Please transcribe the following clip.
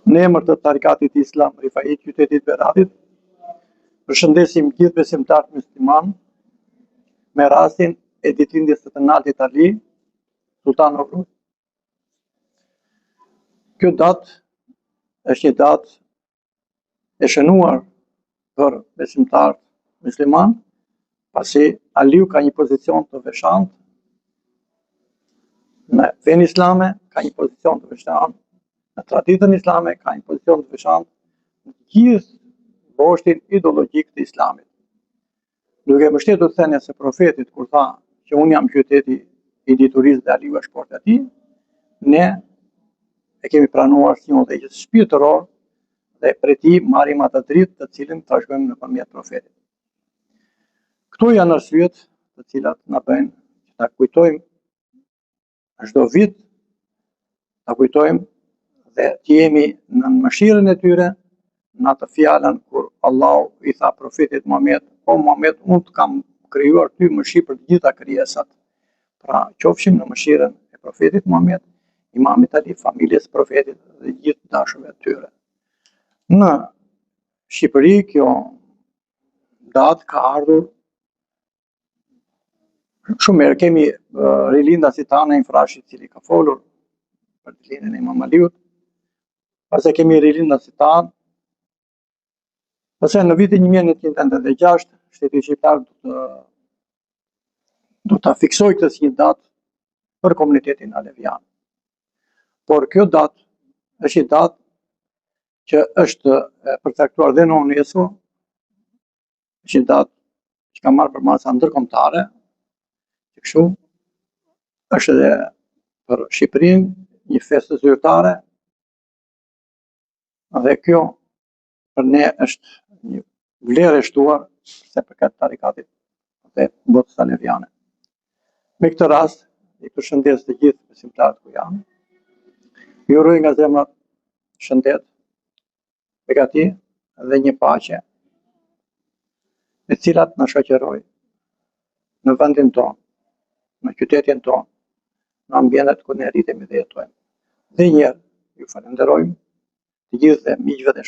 Në emër të Tarikatit Islam Rifai qytetit Beratit, përshëndesim gjithë besimtarët muslimanë me rastin e ditëlindjes së të naltit Ali, Sultan Ovrut. Kjo datë është një datë e shënuar për besimtarët muslimanë, pasi Aliu ka një pozicion të veçantë në fenë islame, ka një pozicion të veçantë në traditën islame, ka një pozicion të veçantë në gjithë boshtin ideologjik të islamit. Duke mbështetur thënien e profetit kur tha që unë jam qyteti i diturisë dhe Aliu është porta e tij, ne e kemi pranuar si një udhëheqës shpirtëror dhe prej tij marrim atë dritë të cilën trashëgojmë nëpërmjet profetit. Këto janë arsyet të cilat na bëjnë që ta kujtojmë çdo vit ta kujtojmë dhe të jemi në mëshirën e tyre në atë fjalën kur Allahu i tha profetit Muhammed, o Muhammed, unë të kam krijuar ty mëshirë për të gjitha krijesat. Pra, qofshim në mëshirën e profetit Muhammed, imamit Ali, familjes së profetit dhe gjithë të dashurve të tyre. Në Shqipëri kjo datë ka ardhur Shumë herë kemi rilindasit tanë Naim Frashëri, i cili ka folur për ditëlindjen e Imam Aliut. Pastaj kemi rilindasit tanë. Pastaj në vitin 1986, shteti shqiptar do të do ta fiksojë këtë si një datë për komunitetin alevian. Por kjo datë është një datë që është përcaktuar dhe në UNESCO, është një datë që ka marrë përmasa ndërkombëtare, që kështu është edhe për Shqipërinë një festë zyrtare, dhe kjo për ne është një vlerë e shtuar sa i përket tarikatit dhe botës aleviane. Me këtë rast, i përshëndes të gjithë besimtarët ku janë, ju uroj nga zemra shëndet, begati dhe një paqe e cila të na shoqërojë në vendin tonë, në qytetin tonë, në ambientet ku ne rritemi dhe jetojmë. Dhe një herë, ju falenderojmë të gjithë dhe miqve dhe.